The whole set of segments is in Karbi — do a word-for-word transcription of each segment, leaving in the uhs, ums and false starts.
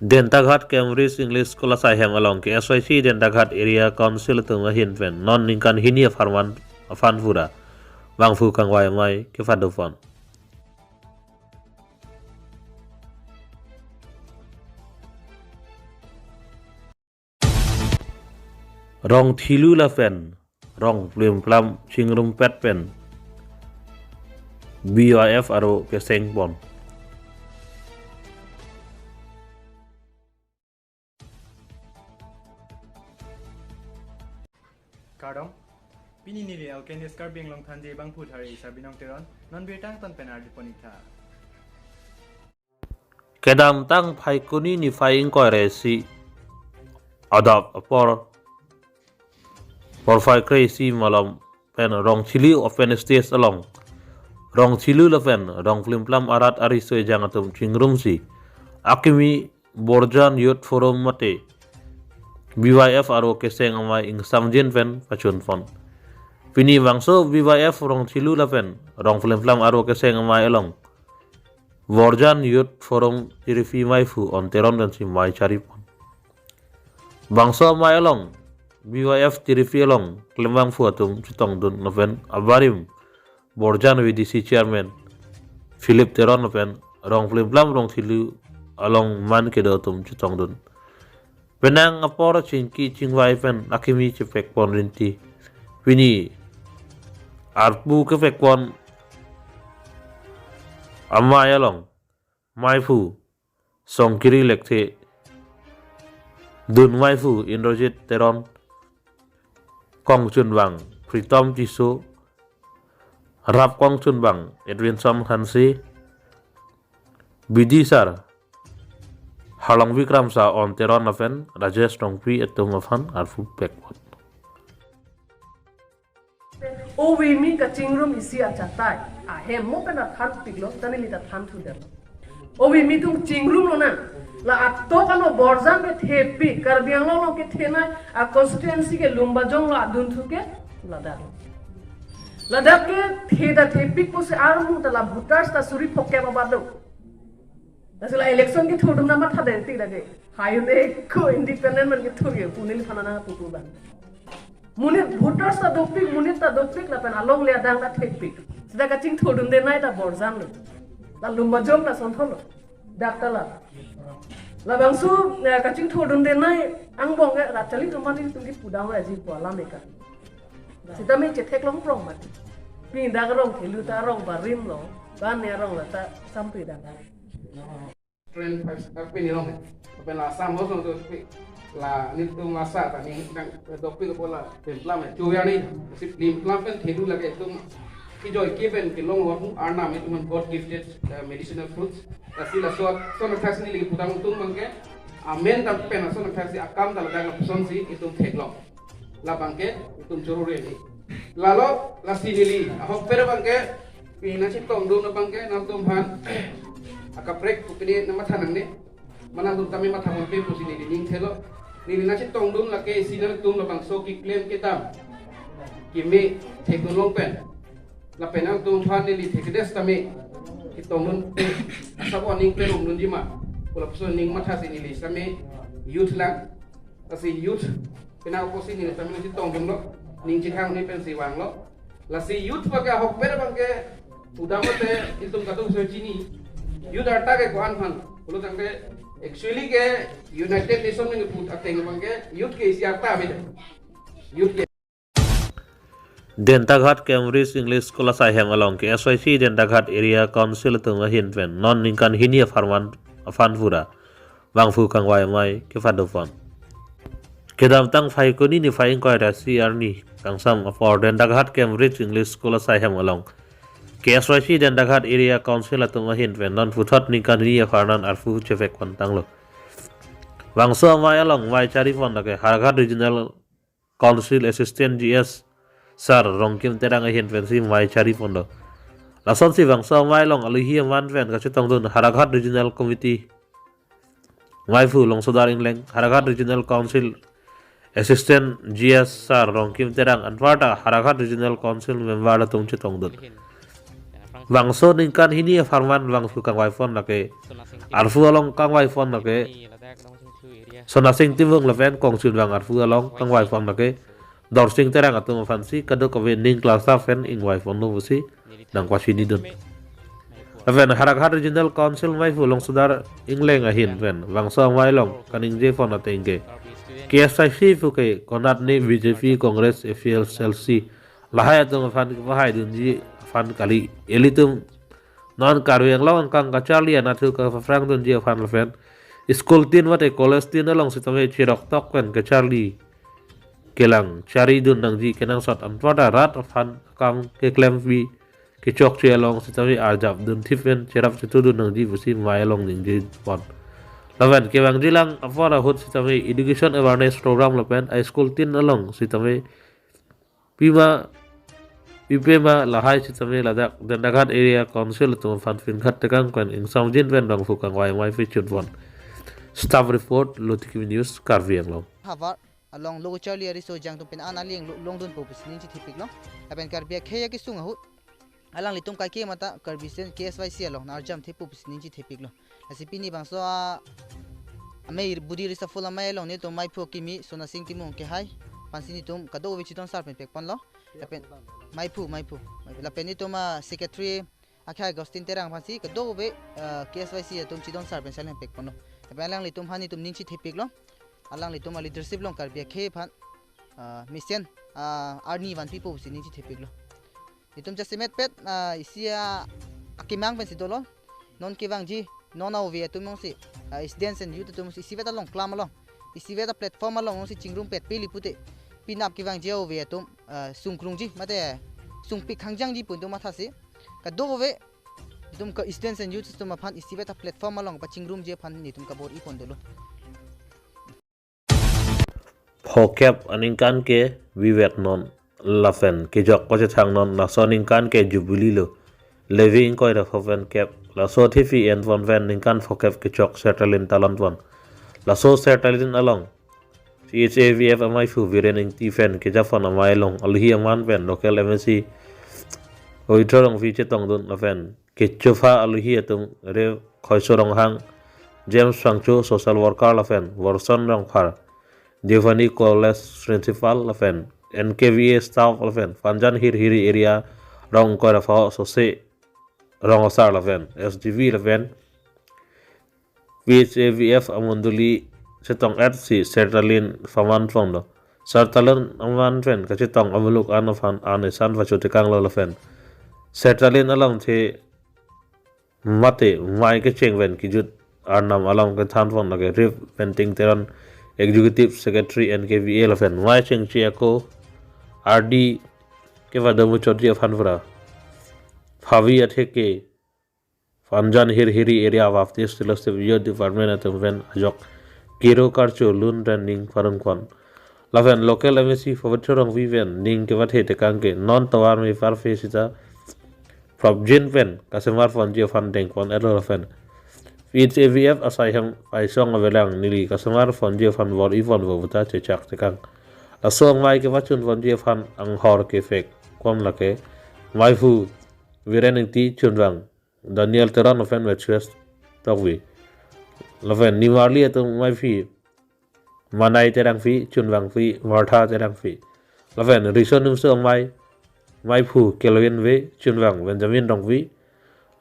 Dentaghat Cambridge English School asaihem along K S Y C Dentaghat Area Council atum ahin pen non ningkan hini apharman aphan pura bangphu kangvai amei kepado pon. Rongthilu lapen Rongplimplam chingrumpet pen B Y F aro keseng pon. Kardom. Pini neli Alkenist Karbi Anglong Thanji bangphu thari Sabinong Teron, non birta angton pen ardi pon-ik tha. Kedamtang Phaikuni niphai ingkoi ra isi adap apor porphai kre-isi malom pen Rongthilu open stage along Rongthilu lapen Rongplimplam arat ariso ejang atum chingrumsi akimi Borjan Youth Forum mate B Y F aro keseng amei ingsamjin pen pachun pon. Pini bangso B Y F Rongthilu lapen Rongplimplam aro keseng amei along Borjan Youth Forum tiripi meiphu On Teron pensi mei chari pon. Bangso amei along B Y F tiripi along klembangphu atum chetongdun lapen abarim Borjan V D C Chairman Philip Teron lapen Rongplimplam Rongthilu along man kedo atum chetongdun. Penang apor chingki chingvai pen akimi chepek pon rinti. Pini arpu kepek pon amei along meiphu Songkiri Lekthe, dun meiphu Indrajit Teron, kongchunbang Pritom Tisso, rap kongchunbang Edwinson Hanse, B D sir Harlongbi Kramsa, On Teron lapen Rajesh Rongpi atum aphan arpu pek pon. Ove me kachingrum isi achatai ahem mo pen athan piklo, ta neli ta thanthu det. Ove me atum chingrum lonang. La atok ano Borjan kethepik, Karbi Anglong along kethenei a constituency ke Lumbajong lo adunthu ke ladak. Ladak kethe ta thepik pusi armu ta la voters ta suri phongkep abat do. Lasi la election kethurdun amatha det tik lake. Hai un-e ko independent man kethur ke pu neliphan nangpupu abang. Monit voters ta dopik, monit ta dopik lapen alongle adang ta thepik. Seta kachingthurdun denei ta Borjan lo. La Lumbajong lason tholo. Dak ta la. Labangso, eh, kachingthurdun denei angbong ke rat charli atum mani tum kipudam aji pu alam eka. Seta me chetheklong prong mati. Pini dak Rongthilu ta rong barim lo. Ban ne rong la ta sampi dak. Trend five star pini long. Pen la Assam House long to pi. La netum asa ta ning dang dopik ko la Plimplam he. Chuya ni si Plimplam pen Thilu lake tum kijoike pen kelong lo Arnam, itum God gifted, uh, medicinal fruits. Lasi laso, laso athak si neli pudam atum abangke amen ta pen laso athak si akam ta ladak lapusonsi itum theklong. Labangke itum choro re ni. Lalo lasi neli ahokpet abangke pini nangchetongdun abangke nangtumphan akaprek pini nangmatha nangne. Mana nangtum tame matha ponpe pusi neli ning thelo. Neli nangchetongdun lake isi nangtum labangso keklem kedam keme thekdun long pen. Lapen nangtumphan neli thekedes tame ketongdun asabo aning klem ongdunji ma pu lapuson ning matha si neli tame youth lang. Lasi youth penang apotsi neli tame nangchetongdunlo, ning chikhang ni pensi vanglo. Lasi youth abangke ahokpet abangke pudam mate itum kadokave chini. Youth arta ke ko-an aphan pulo tangte actually ke United Nation nangpu ateng abangke youth ke isi arta ave. Youth ke Dentaghat Cambridge English School asaihem along K S Y C Dentaghat Area Council atum ahin pen non ningkan hini apharman aphan pura bangphu kangvai amei kepado pon. Kedamtang Phaikuni niphai ingkoi ra isi arni kangsam apor Dentaghat Cambridge English School asaihem along K S Y C Dentaghat Area Council atum ahin pen non puthot ningkan hini apharman arpu chepek pon tanglo. Bangso amei along mei chari pon lake Howraghat Regional Council Assistant G S Sir Rongkim Terang ahin pensi mei chari ponlo. Lasonsi bangso amei along alohi aman pen kachetongdun Howraghat Regional Committee meiphu Longsodar Engleng, Howraghat Regional Council Assistant G S Sir Rongkim Terang anparta Howraghat Regional Council member atum chetongdun. Bangso ningkan hini apharman bangphu kangvai pon lake, arpu along kangvai pon lake Sonasing Timung lapen Kongchunbang arpu along kangvai pon lake Dorsing Terang atum aphansi kadokave ning klasa pen ingvai ponlo pusi nangpachinidun. Lapen Howraghat Regional Council maiphu Longsodar Engleng ahin pen bangso amei along kaningje pon ateng ke K S I C pu ke konat ne B J P, Congress, A P H L C lahai atum aphan kepahaidunji aphan kali. Ilitum non Karbi Anglong angkang kacharli anatthu kapaphrangdunji aphan lapen school tin mate college tin along sitame chiroktok pen kacharli kelang charidun nangji, kenangsot anparta rat aphan kam keklempi kechokche along sitame arjapdun thip pen cherap chetudun nangji pusi amei along ningje pon. Lapen kevangjilang apor ahut sitame education awareness program lapen a school tin along sitame pima pipema lahai sitame ladak Dendagat Area Council atum aphan pinkhat tekang pen ingsamjin pen bangphu kangvai amei pachun pon. Staff report, Lotiki News, Karbi Anglong. Havar along lo kacharli ariso jang atum pen an aling lo-, longdunpo pusi ningje thepiklo. Lapen Karbi akhei akesung ahut alanglitum kaike mata Karbi Student K S Y C along arjam thepo pusi ningje thepiklo. Lasi pini bangso a amei budi reshuffle amei along netum maiphu kimi Sonasing Timung kehai aphansi netum kadokave chidon sar pen pekponlo. Lapen maiphu, maiphu, maiphu. Lapen netum a secretary akhai Augustine Terang aphansi kadokave, ah, K S Y C atum chidon sar pen salen pekponlo. Lapen alanglitum aphan netum ningje thepiklo. Alanglitum a leadership along Karbi akhei aphan, ah, mesen, ah, arni vanpipo pusi ningje thepiklo. Netum jasemet pet, ah, isi a akemang pensi dolo. Non kevangji, non a-ove atum jongsi, ah, students and youth atum jongsi isivet along klam along, isivet a platform along jongsi chingrum pet peli pute, penap kevangji a-ove atum, ah, sungkrungji mate sungpik hangjangji pu netum mathasi kadokave netum ka students and youth atum aphan isivet a platform along pachingrumji aphan netum kabor-i pon dolo. Phokep aningkan ke vivek non lapen kejok kachethang non, laso aningkan ke jubilee lo. Levi ingkoi ra pho pen kep, laso thephi en pon pen ningkan phokep kechok Sertalin talon pon. Laso Sertalin along C H A V F amaiphu Viren Ingti pen kejapon amei along alohi aman pen local M A C Pavitra Rongpi chetongdun lapen kechopha alohi atum Rev Khoiso Ronghang, James Phangcho, social worker, lapen Borson Rongphar, Deobhani College principal, lapen N K V A staff, lapen Panjan Hirhiri area rong ingkoi ra pho Sose Rong Asar, lapen S D V, lapen P H A V F amondoli chetong-et si Sertalin paman pon do. Sertalin aman pen kachetong amuluk an aphan an esan pachotekanglo lapen Sertalin along the mate amei kecheng pen kejut arnam alam kethan pon lake Rev Penting Teron, Executive Secretary N K V A, lapen amei chengche ako R D kevado muchotji aphan pura phavi atheke Panjan Hirhiri area Baptist Fellowship Youth Department atum pen ajok kiro karcho lun pen ning parong pon. Lapen local M A C Pavitra Rongpi pen ning kevathe tekang ke non tovar me parphe sita prapjin pen kasemar ponji aphan dengpon-etlo lapen P H A V F asai hem aisong avelang neli kasemar ponji aphan bor-i ponpo puta chechak tekang. Laso amei kepachun ponji aphan anghor kepek kom lake maiphu Viren Ingti, chunbang Daniel Teron lapen Mattheus Tokbi. Lapen nimarli atum maiphi Manai Terangpi, chunbangpi Martha Terangpi. Lapen riso nimso amei, maiphu Kelvin Bey, chunbang Benjamin Rongpi.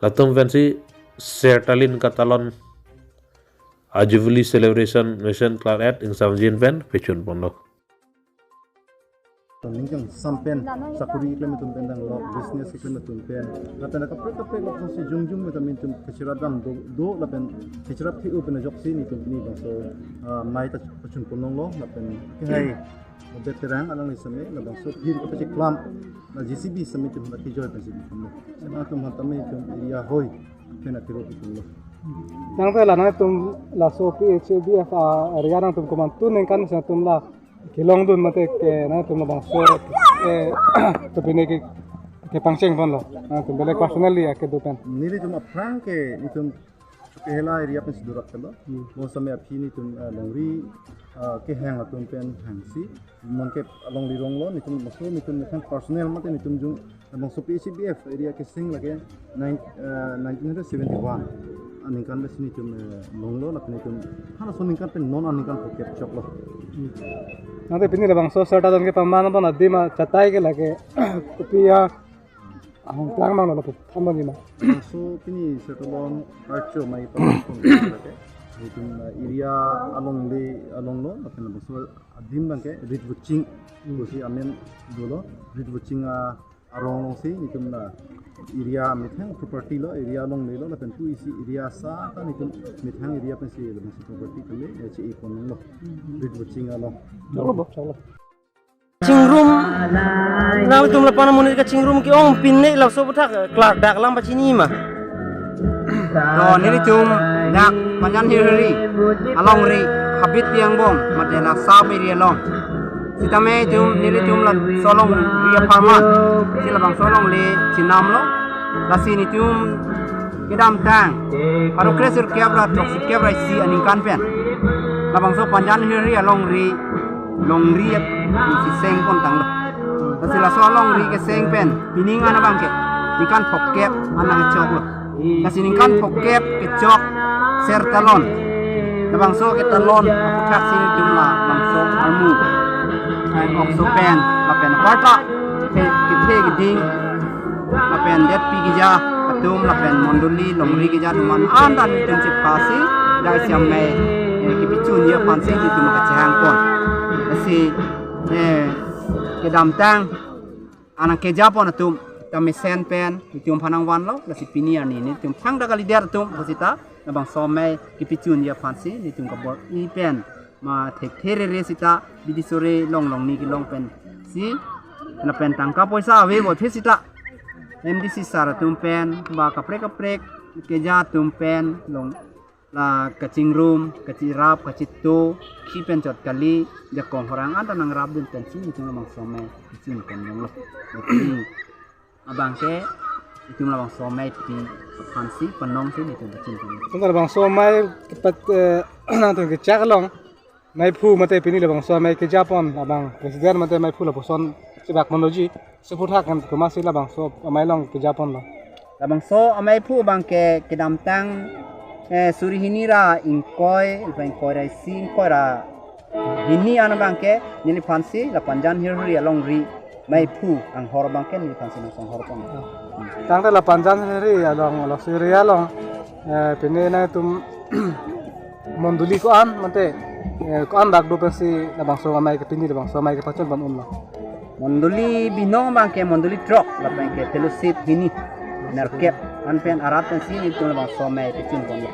Latum pensi Sertalin katalon a Jubilee celebration mesen klar-et ingsamjin pen pachun ponlo. Ningkangsam pen sakori keklem atum pen dang lo, business keklem atum pen, lapen kaprek kaprek lo kongsi jongjong pen tame atum kachirap dam do, do lapen kachirap thi-u pen ajoksi netum pini bangso, ah, amei ta pachun ponlonglo lapen kehai Obed Terang alangli same labangso phir kapacheklam la J C B same atum la kijoi pensi ponlo. Sema atum tame atum area hoi pen akiro ponlo. Nang te la nangtum laso P H A V F a area nangtum komantu ningkan si nangtum la kelongdun mate ke nangtum labangso, eh, to pine ke, kepangcheng ponlo. Nangtum bele personally akedo pen. Nelitum aphrang ke netum Chokihola area pensi dorak kalo. Hmm. Bonsitame aphi netum, ah, longri, ah, kehang atum pen hangsi. Mangke alongri ronglo, netum maso netum nekan personal mate netum jung, ah, bangso P H A V F area keseng lake nine, ah, nineteen hundred seventy-one. Aningkan pensi nelitum, eh, longlo, lapen nelitum halaso aningkan pen non aningkan phokep choklo. Nangte pini labangso sir ta along kepaman abang adim achatai ke lake kopi ahong klang abang lo lapu than abang nima. Labangso pini sir ta along archo mai pa lake nelitum, eh, area along le along lo, lapen labangso adim abangke Rit Vuching, pusi amen dolo, Rit Vuching, ah, arong alongsi nelitum la area methang property lo, area along le lo, lapen tu isi area sa ta nelitum methang area pensi labangso property kali, eh, che-e pon lo. Rit Vuching along. Choklo bo, choklo. Kachingrum, nangtum lapu amonit kachingrum ke-ong pin ne laso aputhak, eh, klardak alam pachini ma. To nelitum dak Panjan Hirhiri alongri Habit Pi angbong mate la sub area along. Sitame itum nelitum laso alongri apharman si labangso alongle chenamlo. Lasi nelitum kedamtang pharo kre sirkep ra throk sirkep ra isi aningkan pen labangso Panjan Hirhiri alongri longri isi seng pon tanglo. Lasi laso alongri keseng pen pining an abangke ningkan phokep an nangchoklo. Lasi ningkan phokep kechok sir ta along, labangso ke ta along aputhak si nelitum labangso armu, eh, okso pen lapen aparta ke kethe keding lapen detpi keja atum lapen mondoli longri keja atum an an ta nelitum chepasi dai siam mai, eh, kepachunji aphansi nelitum kachehang pon. Lasi, eh, kedamtang an nangkeja pon atum ta mesen pen nelitum aphan nangvanlo, lasi pini arni nelitum thangta kalidet atum pusita labangso amei kepachunji aphansi nelitum kabor-i pen ma thekthe rere sita bidi sore longlong ni kelong pensi lapen tangka poisa ave bothe sita M D C sir atum pen ba kaprek kaprek keja atum pen long la kachingrum, kachirap, kachito, khi pen chot kali, jakong horang an ta nangrapdun pensi nelitum labangso amei kachun pen longlo. Nelitum abangke itum labangso amei pi aphansi panongsi nelitum kachun pen longlo. Tangka labangso amei kepat, eh, nangtum kechak along meiphu mate pini labangso amei keja pon abang president mate meiphu lapuson chebak manloji. Suputhak kan komatsi labangso amei along keja ponlo. Labangso ameiphu abangke kedamtang, eh, suri hini ra ingkoi, ingkoi ra isi, ingkoi ra hini an abangke neliphansi la Panjan Hirhiri alongri meiphu anghor abangke neliphansi nangsanghor pon. Tangte la Panjan Hirhiri along, along suri along, eh, pini nangtum mondoli ko-an mate, eh, ko-an dak do pensi labangso amei ke pini labangso amei kepachun pon unlo. Mondoli binong abangke mondoli throk lapen ke fellowship hini nerkep an pen arat pensi nelitum labangso amei kachun ponlo.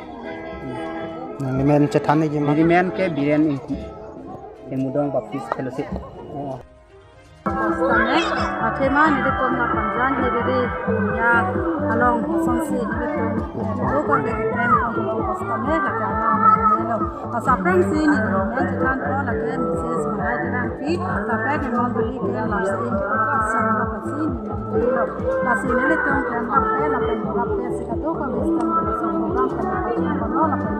Nangli men chethan niji ma? Neli men ke Biren Ingti, Hemudong Baptist Fellowship. Oh. Bostame, athema nelitum la Panjan Hirhiri ya along asonsi nelitum, eh, nelitum kan nelitum kan bostame lake along nelitum. Asaphrangsi nelitum men chethan po lake Mrs. Malai Terangpi, lapen mondoli ke lasi, lasi nelitum kan lapen lapen si kadokave sitame laso program kan lapen kono lapen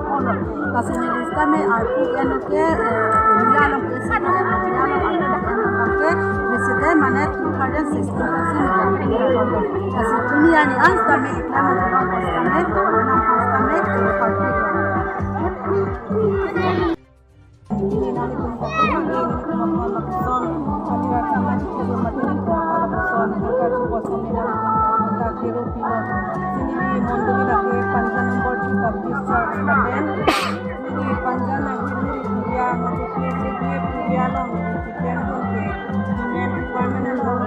kono. Lasi neli sitame arpu eno ke, eh, area along ke sitame area along arpu lapen ke, neli sitame mane two thousand sixteen lasi neli arpu kono. Lasi pini arni an sitame iklam along sitame, nang sitame, arpu. Pini nelitum kami, nelitum aphan lapuson, kami rasa mati kami mati nelitum aphan lapuson, angkar chupo sami nelitum angkar kero pilo. Si neli mondoli lake Panjan number three Baptist Church lapen neli Panjan nang hiri hiri puria, mati kiri kiri puria along neli keklem dun ke, women department along,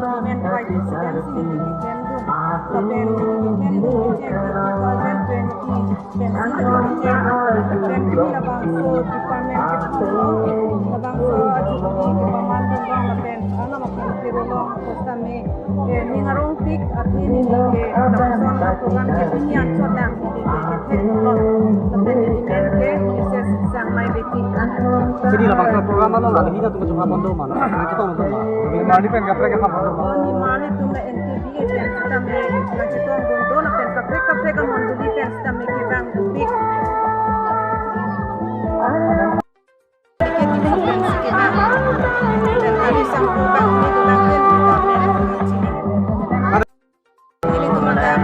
women vice president si neli keklem dun. Lapen neli keklem dun ke two thousand twenty. Pensi neli kecheng, pen pini labangso department kethom lo, labangso ajubilee kepaman dun long lapen alam akan kero long sitame, eh, ning arongpik athe neli ke lapuson program ke pini anchot lang neli ke kethek dun long lapen neli men ke Mrs. Sangmai Beypi. Pini labangso program along nangli nangtum kachepha pon do ma, nangchetong do ma? Nimarli pen kaprek kepha pon do ma? Oh, nimarli atum la N K B A pen sitame nangchetong dun do lapen kaprek kaprek amondoli pen sitame kevang dopik. Nelitum ladak,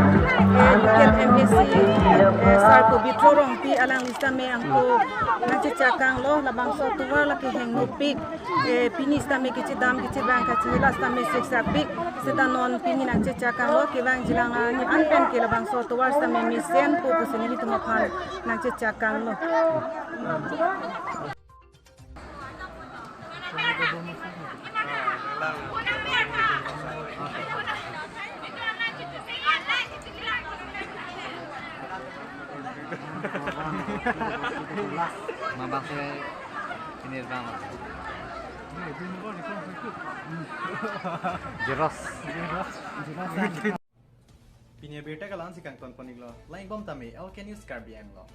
eh, local M Si, eh, Sar Pobitro Rongpi alangli sitame angko nangchechak tanglo, labangso atovar lake hengnopik, eh, pini sitame kachedam kachevang kachehela sitame seksakpik, seta non pini nangchechak tanglo, kevangji lang ani an pen ke labangso atovar sitame mesenpo pusi nelitum aphan nangchechak tanglo. Mabang se ini bang. Jeros. Pini abirta ke la-ansi kangton pon-iklo. Langdun tame, L K News Karbi Anglong.